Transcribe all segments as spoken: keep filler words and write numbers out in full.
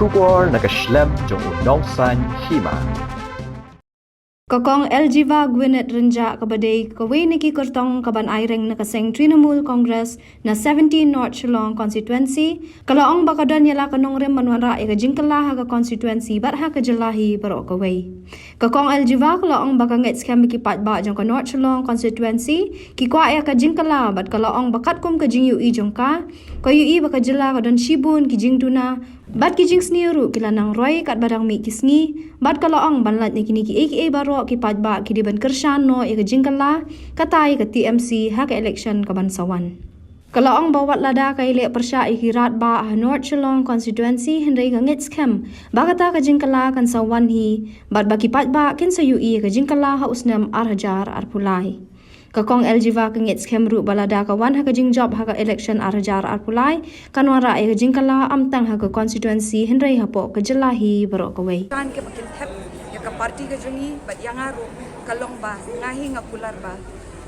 Khubor na ka shlem jong u nongsan hima. Ka Kong Eljiva Gwyneth Rynjah kaba dei kawei na ki kyrtong kaban aireng na ka seng Trinamool Congress na seventeen North Shillong Constituency, ka la ong ba ka don ïa la ka nongrim ban wanrah ïa ka jingkylla ha ka constituency bad ha ka jylla hi baroh kawei. Ka Kong Eljiva ka la ong ba ka ngeit skhem ba ki paidbah jong ka North Shillong Constituency ki kwah ïa ka jingkylla bad ka la ong ba katkum ka jingïohi jong ka, ka ïohi ba ka jylla ka don shibun ki jingduna bad ki jingsniew ruh ki la nang roi katba dang mih ki sngi, bad ka la ong ban lait na kine kiei kiei baroh ki paidbah ki dei ban kyrshan noh ïa ka jingkylla, kata ïa ka T M C ha ka election kaban sa wan. Ka la ong ba wat lada ka ïaleh pyrshah ïa ki radbah ha North Shillong Constituency, hynrei ka ngeit skhem ba kata ka jingkylla kan sa wan hi bad ba ki paidbah kin sa ïohi ïa ka jingkylla ha u snem ar hajar arphew lai. Ka Kong Eljiva ka ngeit skhem ruh ba lada ka wan ha ka jingjop ha ka election ar hajar arphew lai, kan wanrah ïa ka jingkylla ym tang ha ka constituency hynrei hapoh ka jylla hi baroh kawei. Kan ke ba kin thep ïa ka party ka jong ngi bad ïa nga ruh ka long ba nga hi nga kular ba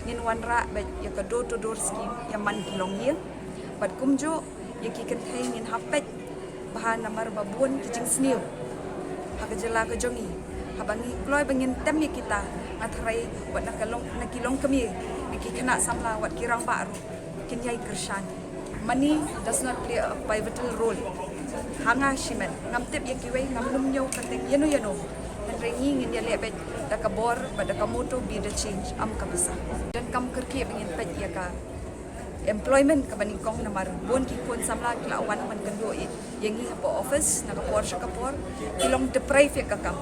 ngin wanrah bad ïa ka door to door scheme ïa man ki longïing. Bad kumjuh ïa ki kynthei ngin hap peit bha namar ba bun ki jingsniew ha ka jylla ka jong ngi. Haba ngi kloi ba ngin tem ïa kita, nga tharai wat na ka long, na ki longkmie, na ki khynnah samla, wat ki rangbah ruh kin ïai kyrshan. Money does not play a pivotal role. Ha nga shimet, ngam tip ïa kiwei, ngam nym ñiew kyrteng ïano ïano. Hynrei ngi ngin ïaleh beit da ka bor bad da ka motto Be the Change, ym ka pisa. Donkam kyrkieh ba ngin peit ïa ka employment kaba nyngkong namar bun ki khun samla ki la wan ban kynduh ïa, ïa ngi hapoh office na ka por sha ka por, ki long deprive ïa ka kam.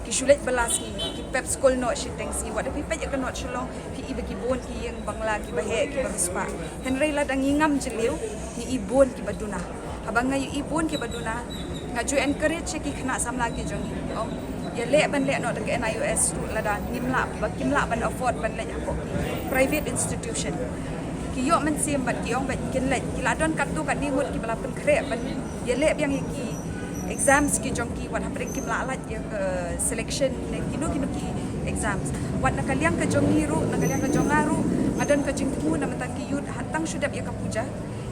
Ki shu leit bylla sngi, ki pep skul noh shiteng sngi. Wat da phi peit ïa ka North Shillong, phi i ba ki bun ki ïing bangla kiba heh kiba riewspah. Hynrei lada ngi ngam jylliew, ngi i bun kiba duna. Haba nga ïohi bun kiba duna, nga ju encourage ïa ki khynnah samla ki jong ngi. Ong, ïaleh ban leh noh da ka N I O S ruh lada ngim lah, ba kim lah ban afford ban leit hapoh ki private institution. Ki ïoh mynsiem bad ki ong bad kin leit. Ki la don katto katne ngut kiba la pynkhreh ban ïaleh biang ïa ki exams ki jong ki, wat hapdeng kim lah lait ïa ka selection ne kino kino ki exams. Wat na ka liang ka jong ngi ruh, na ka liang ka jong nga ruh, nga don ka jingthmu na bynta ki youth, ha tang shu dep ïa ka puja,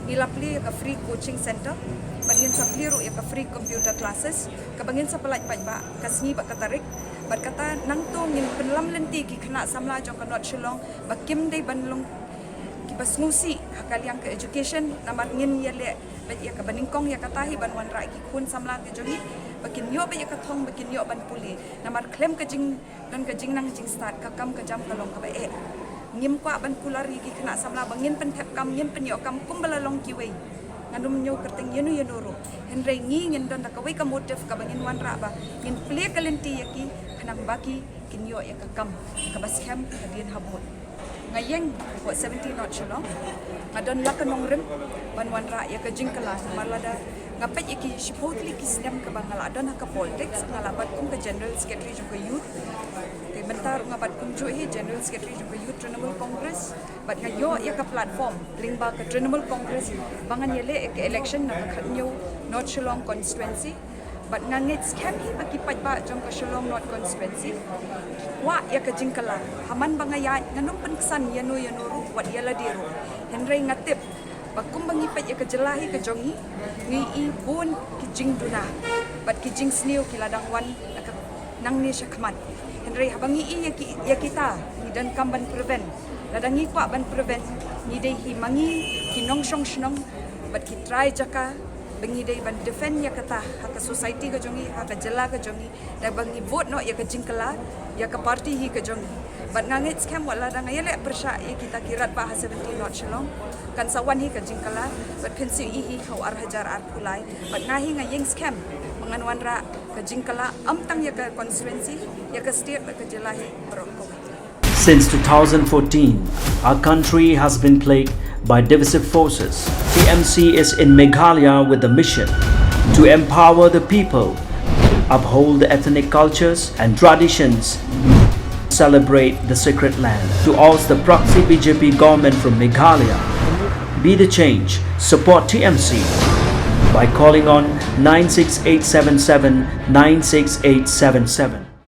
ngi la plie ïa ka free coaching center, bad ngin sa plie ruh ïa ka free computer classes, kaba ngin sa pyllait paidbah ka sngi bad ka tarik. Bad kata nangta ngin pynlam lynti ki khynnah samla jong ka North Shillong ba kim dei ban long kiba sngewsih ha ka liang ka education, namar ngin ïaleh bad ïa kaba nyngkong ïa kata hi ban wanrah ïa ki khun samla ki jong ngi ba kin ïoh bad ïa ka thong, ba kin ïoh ban pule. Namar khlem ka jing don ka jingnang jingstad, ka kam ka jam ka long kaba eh. Ngim kwah ban kular ïa ki khynnah samla ba ngin pynthep kam, ngin pynïoh kam kumba la long kiwei. Ngan nym ñiew kyrteng ïano ïano ruh. Hynrei ngi ngin don da kawei ka motive kaba ngin wanrah ba ngin plie ka lynti ïa ki khnang ba ki kin ïoh ïa ka kam kaba skhem hadien habud. Nga ïeng hapoh seventeen North Shillong. Nga don la ka nongrim ban wanrah ïa ka jingkylla, namar lada nga peit ïa ki shiphew tylli ki snem kaba nga la don ha ka politics, nga la bat kum ka General Secretary jong ka Youth. Te mynta ruh nga bat kumjuh hi General Secretary jong ka Youth Trinamool Congress. Bad nga ïoh ïa ka platform lyngba ka Trinamool Congress ba ngan ïaleh ïa ka election na ka khathynñiew North Shillong Constituency. Bad nga ngeit skhem hi ba ki paidbah jong ka Shillong North Constituency ki kwah ïa ka jingkylla. Haman ba nga ïaid, ngan nym pynksan ïano ïano ruh, wat ïa lade ruh. Hynrei nga tip ba kumba ngi peit ïa ka jylla hi ka jong ngi, ngi i bun ki jingduna bad ki jingsniew ki la dang wan na ka nangne shakhmat. Hynrei haba ngi i ïa ki, ïa kita, ngi donkam ban prevent. Lada ngi kwah ban prevent, ngi dei hi ma ngi ki nongshong shnong bad ki trai jaka, ba ngi dei ban defend ïa kata ha ka society ka jong ngi, ha ka jylla ka jong ngi, da ba ngi vote noh ïa ka jingkylla ïa ka party hi ka jong ngi. Bad nga ngeit skhem wat lada nga ïaleh pyrshah ïa kita ki radbah ha seventeen North Shillong, kan sa wan hi ka jingkylla, bad phin sa ïohi hi ha u ar hajar arphew lai. Bad nga hi nga ïeng skhem ba ngan wanrah ka jingkylla, ym tang ïa ka constituency, ïa ka state bad ka jylla hi baroh kawei. Since two thousand fourteen, our country has been plagued by divisive forces. T M C is in Meghalaya with the mission to empower the people, uphold the ethnic cultures and traditions, celebrate the sacred land. To oust the proxy B J P government from Meghalaya, be the change, support T M C by calling on nine six eight seven seven nine six eight seven seven.